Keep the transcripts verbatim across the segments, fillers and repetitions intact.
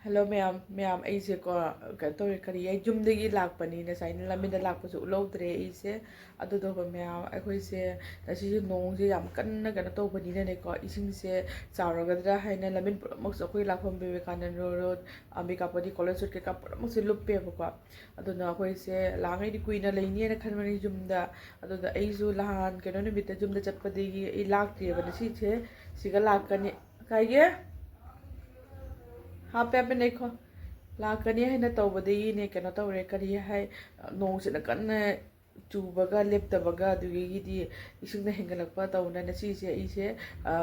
Hello ꯃꯌꯥꯝ, ꯃꯌꯥꯝ, ꯑꯩꯁꯦꯀꯣ, ꯀꯩꯅꯣ ꯇꯧꯔꯦ, ꯀꯔꯤ, ꯑꯩ ꯌꯨꯝꯗꯒꯤ ꯂꯥꯛꯄꯅꯤ, ꯉꯁꯥꯏꯅ ꯂꯝꯕꯤꯗ ꯂꯥꯛꯄꯁꯨ ꯎꯠꯍꯧꯗ꯭ꯔꯦ ꯑꯩꯁꯦ꯫ ꯑꯗꯨꯗꯨꯒ ꯃꯌꯥꯝ, ꯑꯩꯈꯣꯏꯁꯦ ꯉꯁꯤꯁꯦ ꯅꯣꯡꯁꯦ ꯌꯥꯝ ꯀꯟꯅ ꯀꯩꯅꯣ ꯇꯧꯕꯅꯤꯅꯅꯦꯀꯣ, ꯏꯁꯤꯡꯁꯦ ꯆꯥꯎꯔꯒꯗ꯭ꯔꯥ ꯍꯥꯏꯅ ꯂꯝꯕꯤ ꯄꯨꯝꯅꯃꯛꯁꯨ, ꯑꯩꯈꯣꯏ ꯂꯥꯛꯐꯝ ꯕꯤꯕꯦꯀꯥꯅꯟꯗ ꯔꯣꯗ, ꯑꯝꯕꯤꯀꯥꯄꯗꯤ ꯀꯣꯂꯦꯖ ꯔꯣꯗ ꯀꯩꯀꯥ ꯄꯨꯝꯅꯃꯛꯁꯦ ꯂꯨꯞꯄꯦꯕꯀꯣ꯫ ꯑꯗꯨꯅ ꯑꯩꯈꯣꯏꯁꯦ ꯂꯥꯡꯉꯩꯗꯤ ꯀꯨꯏꯅ ꯂꯩꯅꯤꯅ ꯈꯟꯕꯅꯤ ꯌꯨꯝꯗ꯫ ꯑꯗꯨꯗ ꯑꯩꯁꯨ ꯅꯍꯥꯟ ꯀꯩꯅꯣ ꯅꯨꯃꯤꯠꯇ ꯌꯨꯝꯗ ꯆꯠꯄꯗꯒꯤ ꯑꯩ ꯂꯥꯛꯇ꯭ꯔꯤꯑꯕ, ꯉꯁꯤꯁꯦ ꯁꯤꯒ ꯂꯥꯛꯀꯅꯤ꯫ ꯀꯥꯏꯒꯦ? ꯍꯥꯞꯄꯦ ꯍꯥꯞꯄꯦ ꯂꯩꯈꯣ꯫ ꯂꯥꯛꯀꯅꯤ ꯍꯥꯏꯅ ꯇꯧꯕꯗꯒꯤꯅꯦ, ꯀꯩꯅꯣ ꯇꯧꯔꯦ, ꯀꯔꯤ ꯍꯥꯏ, ꯅꯣꯡꯁꯤꯅ ꯀꯟꯅ ꯆꯨꯕꯒ ꯂꯦꯞꯇꯕꯒ, ꯑꯗꯨꯗꯒꯤꯗꯤ ꯏꯁꯤꯡꯅ ꯍꯦꯟꯒꯠꯂꯛꯄ ꯇꯧꯗꯅ ꯉꯁꯤꯁꯦ ꯑꯩꯁꯦ, ꯑ,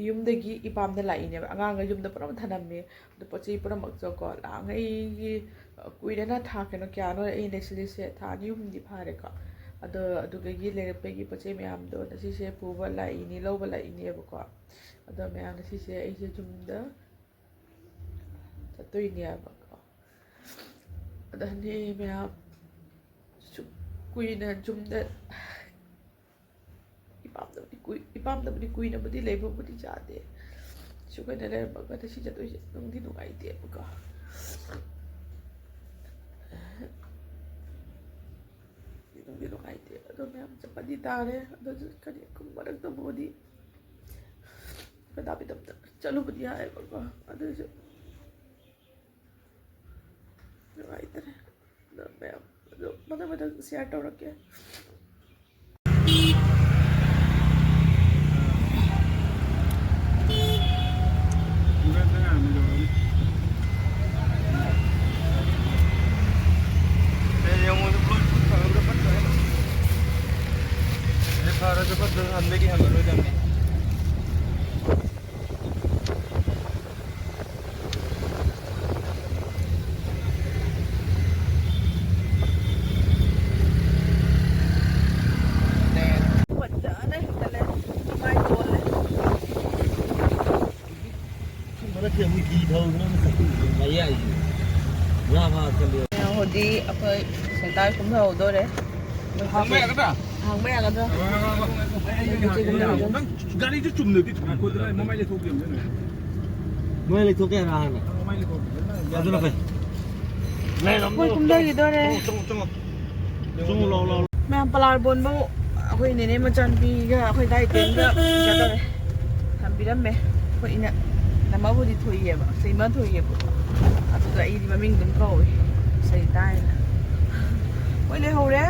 ꯌꯨꯝꯗꯒꯤ ꯏꯄꯥꯝꯗ ꯂꯥꯛꯏꯅꯦꯕ꯫ ꯑꯉꯥꯡꯒ ꯌꯨꯝꯗ ꯄꯨꯔꯥ ꯊꯅꯝꯃꯦ꯫ ꯑꯗꯨ ꯄꯣꯠ ꯆꯩ ꯄꯨꯝꯅꯃꯛꯇꯣꯀꯣ, ꯂꯥꯡꯉꯩꯒꯤ, ꯑ, ꯀꯨꯏꯔꯦꯅ ꯊꯥ ꯀꯩꯅꯣ ꯀꯌꯥꯅꯣ ꯑꯩ ꯂꯩꯁꯤꯜꯂꯤꯁꯦ, ꯊꯥ ꯑꯅꯤ ꯑꯍꯨꯝꯗꯤ ꯐꯥꯔꯦꯀꯣ꯫ ꯑꯗꯣ ꯑꯗꯨꯗꯒꯤ ꯂꯩꯔꯛꯄꯒꯤ ꯄꯣꯠ ꯆꯩ ꯃꯌꯥꯝꯗꯣ ꯉꯁꯤꯁꯦ ꯄꯨꯕ ꯂꯥꯛꯏꯅꯤ, ꯂꯧꯕ ꯂꯥꯛꯏꯅꯦꯕꯀꯣ꯫ ꯑꯗꯣ ꯃꯌꯥꯝ, ꯉꯁꯤꯁꯦ ꯑꯩꯁꯦ ꯌꯨꯝꯗ ꯆꯠꯇꯣꯏꯅꯦꯕꯀꯣ꯫ ꯑꯗꯅꯦ ꯃꯌꯥꯝ, ꯁꯨꯛ ꯀꯨꯏꯅ ꯌꯨꯝꯗ, ꯏꯄꯥꯝꯗꯕꯨꯗꯤ ꯀꯨꯏ ꯏꯄꯥꯝꯗꯕꯨꯗꯤ ꯀꯨꯏꯅꯕꯨꯗꯤ ꯂꯩꯕꯕꯨꯗꯤ ꯌꯥꯗꯦ꯫ ꯁꯨꯛ ꯀꯨꯏꯅ ꯂꯩꯔꯝꯃꯒ ꯉꯁꯤ ꯆꯠꯇꯣꯏꯁꯦ ꯅꯨꯡꯗꯤ ꯅꯨꯡꯉꯥꯏꯇꯦꯕꯀꯣ꯫ ꯅꯨꯡꯗꯤ ꯅꯨꯡꯉꯥꯏꯇꯦ꯫ ꯑꯗꯣ ꯃꯌꯥꯝ, ꯆꯠꯄꯗꯤ ꯇꯥꯔꯦ꯫ ꯑꯗꯣ ꯀꯔꯤ, ꯃꯔꯛꯇꯕꯨꯗꯤ ꯄꯇꯥꯕꯤꯗꯝꯗ ꯆꯠꯂꯨꯕꯗꯤ ꯌꯥꯏꯌꯦꯕꯀꯣ, ꯑꯗꯨꯁꯨ ꯅꯨꯡꯉꯥꯏꯇ꯭ꯔꯦ꯫ ꯑꯗꯣ ꯃꯌꯥꯝ, ꯑꯗꯣ ꯃꯊꯪ ꯃꯊꯪ ꯁꯤꯌꯥꯔ ꯇꯧꯔꯛꯀꯦ꯫ ꯐꯖꯅ ꯍꯦꯟꯒꯠꯂꯦ꯫ ꯃꯥꯏ ꯆꯣꯜꯂꯦ꯫ ꯃꯔꯛꯁꯦ ꯑꯃꯨꯛ ꯍꯤ ꯊꯧꯗꯅ ꯑꯃꯨꯛ ꯆꯠꯄ ꯃꯌꯥꯏꯁꯦ ꯉꯥ ꯐꯥ ꯆꯠꯂꯦ꯫ ꯍꯧꯖꯤꯛ ꯑꯩꯈꯣꯏ ꯁꯦꯟꯇꯥꯔ ꯀꯨꯝꯊꯍꯧꯗꯣꯔꯦ꯫ ꯍꯥꯡꯕ ꯌꯥꯒꯗ꯭ꯔꯥ? ꯍꯥꯡꯕ ꯌꯥꯒꯗ꯭ꯔꯥ? ꯅꯪ ꯒꯥꯔꯤꯁꯨ ꯆꯨꯝꯅꯗꯤ ꯊꯝꯃꯣ꯫ ꯃꯃꯥꯏ ꯂꯩꯊꯣꯛꯀꯦ ꯍꯥꯏꯕꯅꯦ꯫ ꯃꯃꯥꯏ ꯂꯩꯊꯣꯛꯀꯦ ꯍꯥꯏꯔꯣ ꯍꯥꯟꯅ? ꯑꯗꯨꯅ ꯐꯩ꯫ ꯃꯣꯏ ꯀꯨꯝꯊꯈꯤꯗꯣꯔꯦ꯫ ꯆꯪꯉꯣ, ꯆꯪꯉꯣ, ꯆꯪꯉꯣ꯫ ꯆꯪꯉꯣ, ꯂꯥꯎ, ꯂꯥꯎ꯫ ꯃꯌꯥꯝ ꯄꯂꯥꯔ ꯕꯣꯟꯕꯨ ꯑꯩꯈꯣꯏ ꯅꯦꯅꯦ ꯃꯆꯥꯅꯨꯄꯤꯒ ꯑꯩꯈꯣꯏ ꯗꯥꯏ ꯇꯦꯟꯒ ꯆꯠꯇꯣꯔꯦ꯫ ꯊꯝꯕꯤꯔꯝꯃꯦ꯫ ꯑꯩꯈꯣꯏ ꯏꯅ-, ꯏꯅꯝꯃꯕꯨꯗꯤ ꯊꯣꯏꯌꯦꯕ, ꯁꯤꯃ ꯊꯣꯏꯌꯦꯕꯀꯣ꯫ ꯑꯗꯨꯗ ꯑꯩꯗꯤ ꯃꯃꯤꯡ ꯑꯗꯨꯝ ꯀꯧꯏ, ꯁꯩꯇꯥ ꯍꯥꯏꯅ꯫ ꯃꯣꯏ ꯂꯩꯍꯧꯔꯦ꯫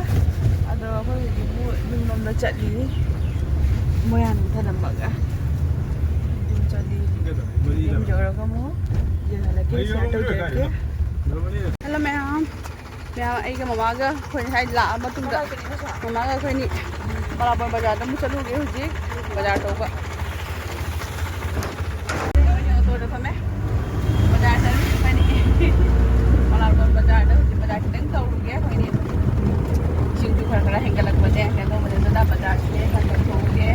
ꯑꯗꯣ ꯑꯩꯈꯣꯏ ꯍꯧꯖꯤꯛ ꯃꯣꯏ ꯌꯨꯝꯂꯣꯝꯗ ꯆꯠꯂꯤ꯫ ꯃꯣꯏ ꯍꯥꯟꯅ ꯊꯅꯝꯃꯒ ꯌꯨꯝ ꯆꯠꯂꯤ꯫ ꯌꯨꯝ ꯌꯧꯔꯒ ꯑꯃꯨꯛ ꯌꯦꯡꯍꯜꯂꯛꯀꯦ, ꯁꯤꯌꯔ ꯇꯧꯖꯔꯛꯀꯦ꯫ ꯍꯜꯂꯣ ꯃꯌꯥꯝ꯫ ꯃꯌꯥꯝ, ꯑꯩꯒ ꯃꯃꯥꯒ ꯑꯩꯈꯣꯏ ꯉꯁꯥꯏ ꯂꯥꯛꯑ ꯃꯇꯨꯡꯗ ꯃꯃꯥꯒ ꯑꯩꯈꯣꯏꯅꯤ ꯕꯂꯥꯕꯣꯟ ꯕꯖꯥꯔꯗ ꯑꯃꯨꯛ ꯆꯠꯂꯨꯒꯦ꯫ ꯍꯧꯖꯤꯛ ꯕꯖꯥꯔ ꯇꯧꯕ ꯑꯣꯇꯣꯗ ꯐꯝꯃꯦ꯫ ꯕꯖꯥꯔ ꯆꯠꯂꯨꯒꯦ ꯑꯩꯈꯣꯏꯅꯤ꯫ ꯕꯂꯥꯕꯣꯟ ꯕꯖꯥꯔꯗ ꯍꯧꯖꯤꯛ ꯕꯖꯥꯔ ꯈꯤꯇꯪ ꯇꯧꯔꯨꯒꯦ ꯑꯩꯈꯣꯏꯅꯤ꯫ ꯁꯤꯡꯁꯨ ꯈꯔ ꯈꯔ ꯍꯦꯟꯒꯠꯂꯛꯄꯅꯦ꯫ ꯀꯩꯅꯣ ꯇꯧꯕꯅꯦ, ꯑꯗꯨꯅ ꯕꯖꯥꯔꯁꯤꯗꯤ ꯈꯔ ꯈꯔ ꯊꯣꯛꯎꯒꯦ꯫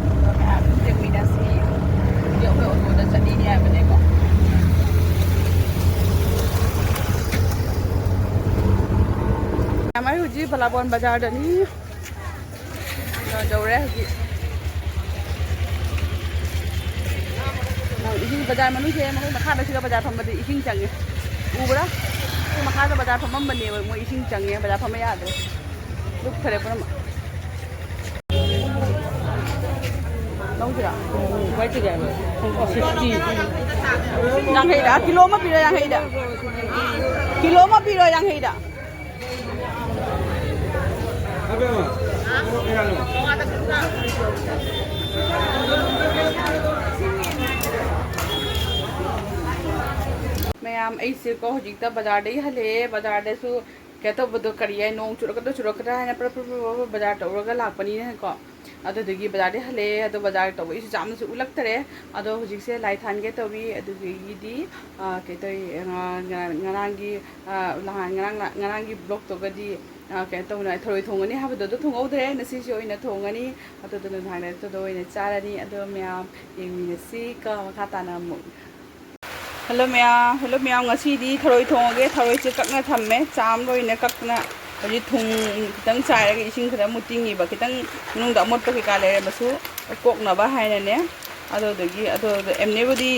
ꯑꯗꯨꯒ ꯃꯌꯥꯝ ꯑꯗꯨꯝ ꯌꯦꯡꯃꯤꯟꯅꯁꯤ꯫ ꯍꯧꯖꯤꯛ ꯑꯩꯈꯣꯏ ꯑꯣꯇꯣꯗ ꯆꯠꯂꯤꯅꯦ ꯍꯥꯏꯕꯅꯦꯀꯣ꯫ ꯃꯌꯥꯝ, ꯑꯩ ꯍꯧꯖꯤꯛ ꯕꯂꯥꯕꯣꯟ ꯕꯖꯥꯔꯗꯅꯤ꯫ ꯌꯧꯔꯦ ꯍꯧꯖꯤꯛ꯫ ꯏꯁꯤꯡ ꯕꯖꯥꯔ ꯃꯅꯨꯡꯁꯦ, ꯃꯈꯣꯏ ꯃꯈꯥꯗ ꯁꯤꯗ ꯕꯖꯥꯔ ꯐꯝꯕꯗꯤ ꯏꯁꯤꯡ ꯆꯪꯉꯦ꯫ ꯎꯕ꯭ꯔꯥ? ꯁꯤ ꯃꯈꯥꯗ ꯕꯖꯥꯔ ꯐꯝꯃꯝꯕꯅꯦꯕ, ꯃꯣꯏ ꯏꯁꯤꯡ ꯆꯪꯉꯦ, ꯕꯖꯥꯔ ꯐꯝꯕ ꯌꯥꯗ꯭ꯔꯦ꯫ ꯂꯨꯞꯈ꯭ꯔꯦ ꯄꯨꯝꯅꯃꯛ꯫ ꯂꯧꯁꯤꯔꯥ? ꯐꯤꯐꯇꯤ꯫ ꯌꯥꯡꯈꯩꯗ, ꯀꯤꯂꯣ ꯑꯃ ꯄꯤꯔꯣ, ꯌꯥꯡꯈꯩꯗ꯫ ꯀꯤꯂꯣ ꯑꯃ ꯄꯤꯔꯣ, ꯌꯥꯡꯈꯩꯗ꯫ ꯃꯌꯥꯝ, ꯑꯩꯁꯦꯀꯣ ꯍꯧꯖꯤꯛꯇ ꯕꯖꯥꯔꯗꯒꯤ ꯍꯜꯂꯛꯑꯦ꯫ ꯕꯖꯥꯔꯗꯁꯨ ꯀꯩꯅꯣ ꯇꯧꯕꯗꯣ, ꯀꯔꯤ ꯍꯥꯏ, ꯅꯣꯡ ꯆꯨꯔꯛꯀꯗ꯭ꯔꯥ ꯆꯨꯔꯛꯀꯗ꯭ꯔꯥ ꯍꯥꯏꯅ ꯄ꯭ꯔꯞ ꯄ꯭ꯔꯞ ꯄ꯭ꯔꯞ ꯄ꯭ꯔꯞ ꯕꯖꯥꯔ ꯇꯧꯔꯒ ꯂꯥꯛꯄꯅꯤꯅꯀꯣ꯫ ꯑꯗꯨꯗꯨꯒꯤ ꯕꯖꯥꯔꯗꯒꯤ ꯍꯜꯂꯛꯑꯦ꯫ ꯑꯗꯣ ꯕꯖꯥꯔ ꯇꯧꯕ ꯑꯩꯁꯨ ꯌꯥꯝꯅꯁꯨ ꯎꯠꯂꯛꯇꯔꯦ꯫ ꯑꯗꯣ ꯍꯧꯖꯤꯛꯁꯦ ꯂꯥꯏ ꯊꯥꯟꯒꯦ ꯇꯧꯔꯤ꯫ ꯑꯗꯨꯗꯒꯤꯗꯤ, ꯑꯥ, ꯀꯩ ꯇꯧꯔꯤ, ꯑꯥ, ꯉꯔꯥꯡꯒꯤ, ꯑꯥ, ꯅꯍꯥꯟ ꯉꯔꯥꯡ, ꯉꯔꯥꯡꯒꯤ ꯕ꯭ꯂꯣꯛꯇꯨꯒꯗꯤ, ꯑꯥ, ꯀꯩꯅꯣ ꯇꯧꯅ ꯊꯔꯣꯏ ꯊꯣꯡꯒꯅꯤ ꯍꯥꯏꯕꯗꯣ ꯑꯗꯨ ꯊꯣꯡꯍꯧꯗ꯭ꯔꯦ꯫ ꯉꯁꯤꯁꯦ ꯑꯣꯏꯅ ꯊꯣꯡꯉꯅꯤ꯫ ꯑꯗꯨꯗꯨꯅ ꯅꯍꯥꯟ ꯑꯗꯨꯗ ꯑꯣꯏꯅ ꯆꯥꯔꯅꯤ꯫ ꯑꯗꯣ ꯃꯌꯥꯝ ꯌꯦꯡꯃꯤꯟꯅꯁꯤ ꯀꯣ ꯃꯈꯥ ꯇꯥꯅ ꯑꯃꯨꯛ꯫ ꯍꯜꯂꯣ ꯃꯌꯥꯝ, ꯍꯜꯂꯣ ꯃꯌꯥꯝ, ꯉꯁꯤꯗꯤ ꯊꯔꯣꯏ ꯊꯣꯡꯉꯒꯦ꯫ ꯊꯔꯣꯏꯁꯦ ꯀꯛꯅ ꯊꯝꯃꯦ, ꯆꯥꯝ ꯂꯣꯏꯅ ꯀꯛꯅ꯫ ꯍꯧꯖꯤꯛ ꯊꯨꯝ ꯈꯤꯇꯪ ꯆꯥꯏꯔꯒ ꯏꯁꯤꯡ ꯈꯤꯇꯪ ꯑꯃꯨꯛ ꯇꯤꯡꯉꯤꯕ, ꯈꯤꯇꯪ ꯃꯅꯨꯡꯗ ꯑꯃꯣꯠꯄ ꯀꯩꯀꯥ ꯂꯩꯔꯝꯃꯁꯨ ꯀꯣꯛꯅꯕ ꯍꯥꯏꯅꯅꯦ꯫ ꯑꯗꯨꯗꯨꯒꯤ, ꯑꯗꯨ ꯑꯦꯝꯅꯦꯕꯨꯗꯤ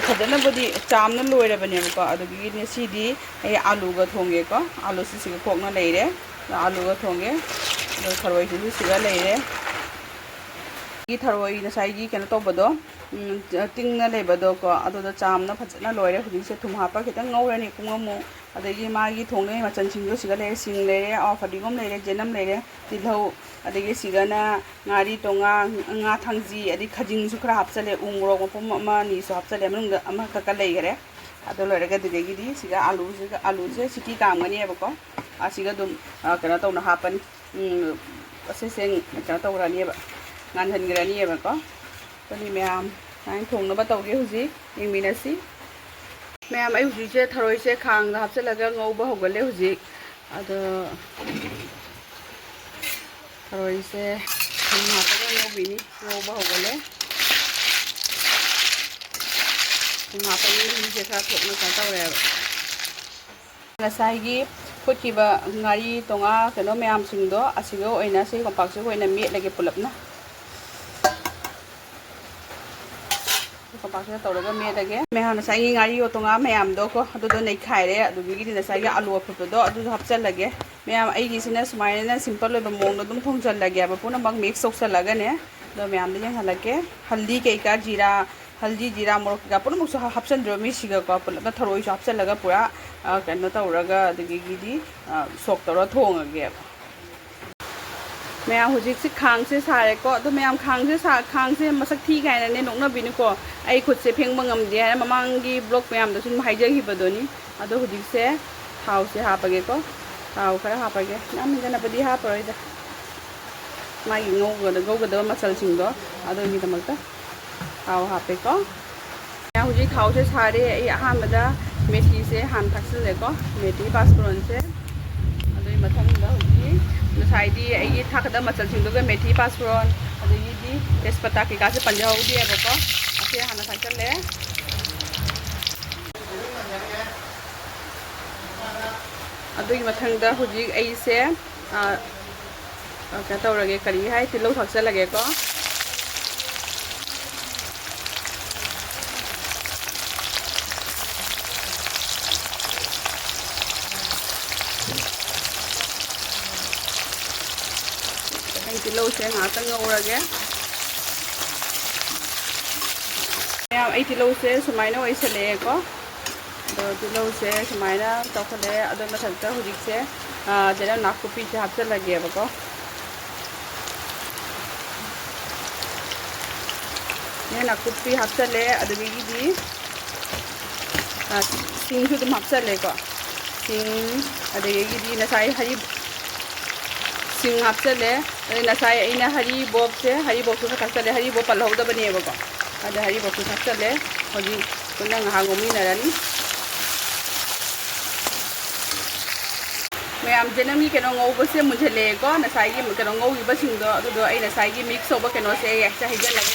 ꯐꯖꯅꯕꯨꯗꯤ ꯆꯥꯝꯅ ꯂꯣꯏꯔꯕꯅꯦꯕꯀꯣ꯫ ꯑꯗꯨꯗꯒꯤ ꯉꯁꯤꯗꯤ ꯑꯩ ꯑꯥꯂꯨꯒ ꯊꯣꯡꯒꯦꯀꯣ꯫ ꯑꯥꯂꯨꯁꯤ ꯁꯤꯒ ꯈꯣꯛꯅ ꯂꯩꯔꯦ, ꯑꯥꯂꯨꯒ ꯊꯣꯡꯒꯦ꯫ ꯑꯗꯣ ꯊꯔꯣꯏꯁꯤꯁꯨ ꯁꯤꯒ ꯂꯩꯔꯦ꯫ ꯒꯤ ꯊꯔꯣꯏ ꯉꯁꯥꯏꯒꯤ ꯀꯩꯅꯣ ꯇꯧꯕꯗꯣ, ꯎꯝ, ꯇꯤꯡꯅ ꯂꯩꯕꯗꯣꯀꯣ, ꯑꯗꯨꯗꯣ ꯆꯥꯝꯅ ꯐꯖꯅ ꯂꯣꯏꯔꯦ꯫ ꯍꯧꯖꯤꯛꯁꯦ ꯊꯨꯝ ꯍꯥꯞꯄ ꯈꯤꯇꯪ ꯉꯧꯔꯅꯤ, ꯄꯨꯡ ꯑꯃꯨꯛ꯫ ꯑꯗꯒꯤ ꯃꯥꯒꯤ ꯊꯣꯡꯅꯕ ꯃꯆꯜꯁꯤꯡꯗꯣ ꯁꯤꯒ ꯂꯩꯔꯦ: ꯁꯤꯡ ꯂꯩꯔꯦ, ꯑꯋꯥ ꯐꯗꯤꯒꯣꯝ ꯂꯩꯔꯦ, ꯆꯅꯝ ꯂꯩꯔꯦ, ꯇꯤꯜꯍꯧ, ꯑꯗꯒꯤ ꯁꯤꯒꯅ ꯉꯥꯔꯤ ꯇꯣꯉꯥ, ꯉꯥ ꯊꯥꯡꯖꯤ, ꯑꯗꯩ ꯈꯥꯖꯤꯡꯁꯨ ꯈꯔ ꯍꯥꯞꯆꯜꯂꯦ, ꯎ ꯃꯣꯔꯣꯛ ꯃꯄꯨꯝ ꯑꯃ ꯑꯅꯤꯁꯨ ꯍꯥꯞꯆꯜꯂꯦ, ꯃꯅꯨꯡꯗ ꯑꯃꯈꯛꯀ ꯂꯩꯈꯔꯦ꯫ ꯑꯗꯨ ꯂꯣꯏꯔꯒ ꯑꯗꯨꯗꯒꯤꯗꯤ ꯁꯤꯒ ꯑꯥꯂꯨꯁꯤꯒ, ꯑꯥꯂꯨꯁꯦ ꯁꯤꯇꯤ ꯀꯥꯝꯒꯅꯦꯕꯀꯣ꯫ ꯑꯁꯤꯒ ꯑꯗꯨꯝ, ꯑ, ꯀꯩꯅꯣ ꯇꯧꯅ ꯍꯥꯞꯄꯅꯤ꯫ ꯎꯝ, ꯑꯁꯤꯁꯦ ꯀꯩꯅꯣ ꯇꯧꯈ꯭ꯔꯅꯦꯕ, ꯉꯥꯟꯍꯟꯈ꯭ꯔꯅꯤꯕꯀꯣ꯫ ꯑꯗꯨꯅꯤ ꯃꯌꯥꯝ, ꯁꯨꯃꯥꯏꯅ ꯊꯣꯡꯅꯕ ꯇꯧꯒꯦ ꯍꯧꯖꯤꯛ, ꯌꯦꯡꯃꯤꯟꯅꯁꯤ꯫ ꯃꯌꯥꯝ, ꯑꯩ ꯍꯧꯖꯤꯛꯁꯦ ꯊꯔꯣꯏꯁꯦ ꯈꯥꯡꯗ ꯍꯥꯞꯆꯤꯜꯂꯒ ꯉꯧꯕ ꯍꯧꯒꯠꯂꯦ ꯍꯧꯖꯤꯛ꯫ ꯑꯗꯣ ꯊꯔꯣꯏꯁꯦ ꯊꯨꯝ ꯍꯥꯞꯄꯒ ꯉꯧꯕꯤꯅꯤ, ꯉꯧꯕ ꯍꯧꯒꯠꯂꯦ꯫ ꯊꯨꯝ ꯍꯥꯞꯄꯒꯤ ꯃꯍꯤꯁꯦ ꯈꯔ ꯊꯣꯛꯅ ꯀꯩꯅꯣ ꯇꯧꯔꯦꯕ꯫ ꯉꯁꯥꯏꯒꯤ ꯐꯨꯠꯈꯤꯕ ꯉꯥꯔꯤ ꯇꯣꯉꯥ ꯀꯩꯅꯣ ꯃꯌꯥꯝꯁꯤꯡꯗꯣ ꯑꯁꯤꯒ ꯑꯣꯏꯅ, ꯁꯤ ꯀꯣꯝꯄꯥꯛꯁꯤꯒ ꯑꯣꯏꯅ ꯃꯦꯠꯂꯒꯦ ꯄꯨꯂꯞꯅ꯫ ꯀꯣꯝꯄꯥꯛꯁꯤꯗ ꯇꯧꯔꯒ ꯃꯦꯠꯂꯒꯦ꯫ ꯃꯌꯥꯝ ꯉꯁꯥꯏꯒꯤ ꯉꯥꯔꯤ ꯇꯣꯉꯥ ꯃꯌꯥꯝꯗꯣ ꯀꯣ, ꯑꯗꯨꯗꯣ ꯅꯩꯈꯥꯏꯔꯦ꯫ ꯑꯗꯨꯗꯒꯤꯗꯤ ꯉꯁꯥꯏꯒꯤ ꯑꯂꯨ ꯑꯐꯨꯠꯄꯗꯣ ꯑꯗꯨꯁꯨ ꯍꯥꯞꯆꯜꯂꯒꯦ꯫ ꯃꯌꯥꯝ, ꯑꯩꯒꯤꯁꯤꯅ ꯁꯨꯃꯥꯏꯅ simple ꯑꯣꯏꯕ ꯃꯑꯣꯡꯗ ꯑꯗꯨꯝ ꯊꯣꯡꯖꯜꯂꯒꯦꯕ, ꯄꯨꯝꯅꯃꯛ mix ꯇꯧꯁꯜꯂꯒꯅꯦ꯫ ꯑꯗꯣ ꯃꯌꯥꯝꯗ ꯌꯦꯡꯍꯜꯂꯛꯀꯦ꯫ ꯍꯜꯗꯤ ꯀꯩꯀꯥ, ꯖꯤꯔꯥ, ꯍꯜꯗꯤ, ꯖꯤꯔꯥ, ꯃꯣꯔꯣꯛ ꯀꯩꯀꯥ ꯄꯨꯝꯅꯃꯛꯁꯨ ꯍꯥ-, ꯍꯥꯞꯆꯟꯗ꯭ꯔꯣ ꯃꯤꯁꯤꯒꯀꯣ, ꯄꯨꯂꯞꯅ ꯊꯔꯣꯏꯁꯨ ꯍꯥꯞꯆꯜꯂꯒ ꯄꯨꯔꯥ, ꯑ, ꯀꯩꯅꯣ ꯇꯧꯔꯒ, ꯑꯗꯒꯤꯗꯤ, ꯑ, ꯁꯣꯛ ꯇꯧꯔ ꯊꯣꯡꯉꯒꯦꯕ꯫ ꯃꯌꯥꯝ, ꯍꯧꯖꯤꯛꯁꯤ ꯈꯥꯡꯁꯦ ꯁꯥꯔꯦꯀꯣ꯫ ꯑꯗꯣ ꯃꯌꯥꯝ, ꯈꯥꯡꯁꯦ ꯁꯥ-, ꯈꯥꯡꯁꯦ ꯃꯁꯛ ꯊꯤ ꯀꯥꯏꯅꯅꯦ ꯅꯣꯛꯅꯕꯤꯅꯨꯀꯣ꯫ ꯑꯩ ꯈꯨꯠꯁꯦ ꯐꯦꯡꯕ ꯉꯝꯗꯦ ꯍꯥꯏꯅ ꯃꯃꯥꯡꯒꯤ vlog ꯃꯌꯥꯝꯗꯁꯨ ꯑꯗꯨꯝ ꯍꯥꯏꯖꯈꯤꯕꯗꯨꯅꯤ꯫ ꯑꯗꯣ ꯍꯧꯖꯤꯛꯁꯦ ꯊꯥꯎꯁꯦ ꯍꯥꯞꯄꯒꯦꯀꯣ꯫ ꯊꯥꯎ ꯈꯔ ꯍꯥꯞꯄꯒꯦ꯫ ꯌꯥꯝ ꯍꯦꯟꯖꯟꯅꯕꯨꯗꯤ ꯍꯥꯞꯄꯔꯣꯏꯗ꯫ ꯃꯥꯒꯤ ꯉꯧꯒꯗ-, ꯉꯧꯒꯗꯕ ꯃꯆꯜꯁꯤꯡꯗꯣ ꯑꯗꯨꯒꯤꯗꯃꯛꯇ ꯊꯥꯎ ꯍꯥꯞꯄꯦꯀꯣ꯫ ꯍꯧꯖꯤꯛ ꯊꯥꯎꯁꯦ ꯁꯥꯔꯦ꯫ ꯑꯩ ꯑꯍꯥꯟꯕꯗ ꯃꯦꯊꯤꯁꯦ ꯍꯥꯟꯅ ꯊꯥꯛꯆꯤꯜꯂꯦꯀꯣ, ꯃꯦꯊꯤ ꯄꯥꯁꯄꯣꯔꯟꯁꯦ꯫ ꯑꯗꯨꯒꯤ ꯃꯊꯪꯗ ꯍꯧꯖꯤꯛ ꯉꯁꯥꯏꯗꯤ ꯑꯩꯒꯤ ꯊꯥꯛꯀꯗꯕ ꯃꯆꯜꯁꯤꯡꯗꯨꯒ ꯃꯦꯊꯤ ꯄꯥꯁꯄꯣꯔꯟ, ꯑꯗꯒꯤꯗꯤ ꯇꯦꯖꯄꯇꯥ ꯀꯩꯀꯥꯁꯦ ꯄꯟꯖꯍꯧꯗꯦꯕꯀꯣ꯫ ꯑꯁꯤ ꯍꯥꯟꯅ ꯊꯥꯛꯆꯜꯂꯦ꯫ ꯑꯗꯨꯒꯤ ꯃꯊꯪꯗ ꯍꯧꯖꯤꯛ ꯑꯩꯁꯦ, ꯑ, ꯑ, ꯀꯩꯅꯣ ꯇꯧꯔꯒꯦ, ꯀꯔꯤ ꯍꯥꯏ, ꯇꯤꯜꯍꯧ ꯊꯥꯛꯆꯜꯂꯒꯦꯀꯣ꯫ ꯇꯤꯜꯍꯧꯁꯦ ꯉꯥꯏꯍꯥꯛꯇꯪ ꯉꯧꯔꯒꯦ꯫ ꯃꯌꯥꯝ, ꯑꯩ ꯇꯤꯜꯍꯧꯁꯦ ꯁꯨꯃꯥꯏꯅ ꯑꯣꯏꯁꯜꯂꯛꯑꯦꯀꯣ꯫ ꯑꯗꯣ ꯇꯤꯜꯍꯧꯁꯦ ꯁꯨꯃꯥꯏꯅ ꯇꯧꯈꯠꯂꯛꯑꯦ꯫ ꯑꯗꯣ ꯃꯊꯛꯇ ꯍꯧꯖꯤꯛꯁꯦ, ꯑ, ꯇꯤꯜꯍꯧ ꯅꯥꯀꯨꯞꯄꯤꯁꯦ ꯍꯥꯞꯆꯜꯂꯒꯦꯕꯀꯣ꯫ ꯅꯦ, ꯅꯥꯀꯨꯞꯄꯤ ꯍꯥꯞꯆꯜꯂꯦ꯫ ꯑꯗꯨꯗꯒꯤꯗꯤ, ꯑ, ꯁꯤꯡꯁꯨ ꯑꯗꯨꯝ ꯍꯥꯞꯆꯜꯂꯦꯀꯣ꯫ ꯁꯤꯡ, ꯑꯗꯒꯤꯗꯤ ꯉꯁꯥꯏ ꯍꯔꯤ-, ꯁꯤꯡ ꯍꯥꯞꯆꯜꯂꯦ꯫ ꯑꯗꯩ ꯉꯁꯥꯏ ꯑꯩꯅ ꯍꯔꯤꯕꯣꯞꯁꯦ, ꯍꯔꯤꯕꯣꯞꯁꯨ ꯈꯔ ꯊꯥꯛꯆꯜꯂꯦ꯫ ꯍꯔꯤꯕꯣꯞ ꯄꯜꯍꯧꯗꯕꯅꯦꯕꯀꯣ꯫ ꯑꯗ ꯍꯔꯤꯕꯣꯞꯁꯨ ꯊꯥꯛꯆꯜꯂꯦ꯫ ꯍꯧꯖꯤꯛ ꯄꯨꯟꯅ ꯉꯥꯏꯍꯥꯛ ꯉꯧꯃꯤꯟꯅꯔꯅꯤ꯫ ꯃꯌꯥꯝꯁꯦ, ꯅꯪꯒꯤ ꯀꯩꯅꯣ ꯉꯧꯕꯁꯦ ꯃꯨꯟꯁꯤꯜꯂꯛꯑꯦꯀꯣ, ꯉꯁꯥꯏꯒꯤ ꯀꯩꯅꯣ ꯉꯧꯈꯤꯕꯁꯤꯡꯗꯣ, ꯑꯗꯨꯗꯣ ꯑꯩ ꯉꯁꯥꯏꯒꯤ ꯃꯤꯛꯁ ꯇꯧꯕ ꯀꯩꯅꯣꯁꯦ ꯑꯩ ꯍꯦꯛꯇ ꯍꯩꯖꯤꯜꯂꯒꯦ꯫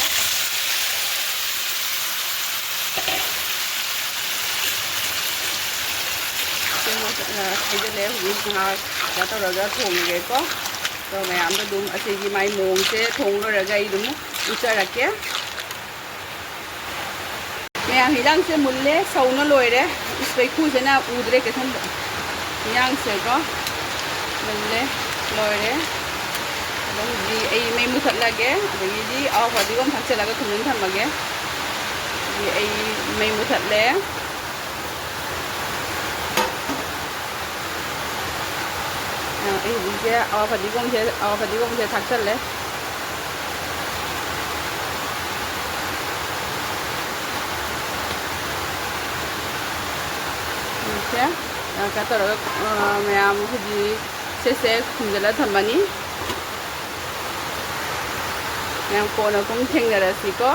ꯁꯤ ꯃꯣꯏ, ꯑ, ꯍꯩꯖꯤꯜꯂꯦ꯫ ꯍꯧꯖꯤꯛ ꯉꯥꯏꯍꯥꯛ ꯀꯩꯅꯣ ꯇꯧꯔꯒ ꯊꯣꯡꯉꯒꯦꯀꯣ꯫ ꯑꯗꯣ ꯃꯌꯥꯝꯗꯣ ꯑꯗꯨꯝ ꯑꯁꯤꯒꯤ ꯃꯥꯏ ꯃꯑꯣꯡꯁꯦ ꯊꯣꯡ ꯂꯣꯏꯔꯒ ꯑꯩ ꯑꯗꯨꯝ ꯎꯠꯆꯔꯛꯀꯦ꯫ ꯃꯌꯥꯝ, ꯍꯤꯟꯖꯥꯡꯁꯦ ꯃꯨꯜꯂꯦ, ꯁꯧꯅ ꯂꯣꯏꯔꯦ꯫ ꯏꯁ, ꯃꯩꯈꯨꯁꯤꯅ ꯎꯗ꯭ꯔꯦ ꯀꯩꯁꯨꯝꯗ꯫ ꯍꯤꯟꯖꯥꯡꯁꯦꯀꯣ ꯃꯨꯜꯂꯦ, ꯂꯣꯏꯔꯦ꯫ ꯑꯗꯣ ꯍꯧꯖꯤꯛ ꯑꯩ ꯃꯩ ꯃꯨꯊꯠꯂꯒꯦ, ꯑꯗꯒꯤꯗꯤ ꯑꯋꯥ ꯐꯗꯤꯒꯣꯝ ꯊꯥꯛꯆꯜꯂꯒ ꯈꯨꯝꯖꯤꯟ ꯊꯝꯃꯒꯦ꯫ ꯍꯧꯖꯤꯛ ꯑꯩ ꯃꯩ ꯃꯨꯊꯠꯂꯦ꯫ ꯑ, ꯑꯩ ꯍꯧꯖꯤꯛꯁꯦ ꯑꯋꯥ ꯐꯗꯤꯒꯣꯝꯁꯦ, ꯑꯋꯥ ꯐꯗꯤꯒꯣꯝꯁꯦ ꯊꯥꯛꯆꯜꯂꯦ꯫ ꯁꯦ, ꯑ, ꯀꯩꯅꯣ ꯇꯧꯔꯒ, ꯑ, ꯃꯌꯥꯝ ꯍꯧꯖꯤꯛ ꯁꯦ, ꯁꯦ ꯈꯨꯝꯖꯤꯜꯂ ꯊꯝꯃꯅꯤ꯫ ꯃꯌꯥꯝ ꯀꯣꯟꯅ ꯑꯃꯨꯛ ꯊꯦꯡꯅꯔꯁꯤꯀꯣ꯫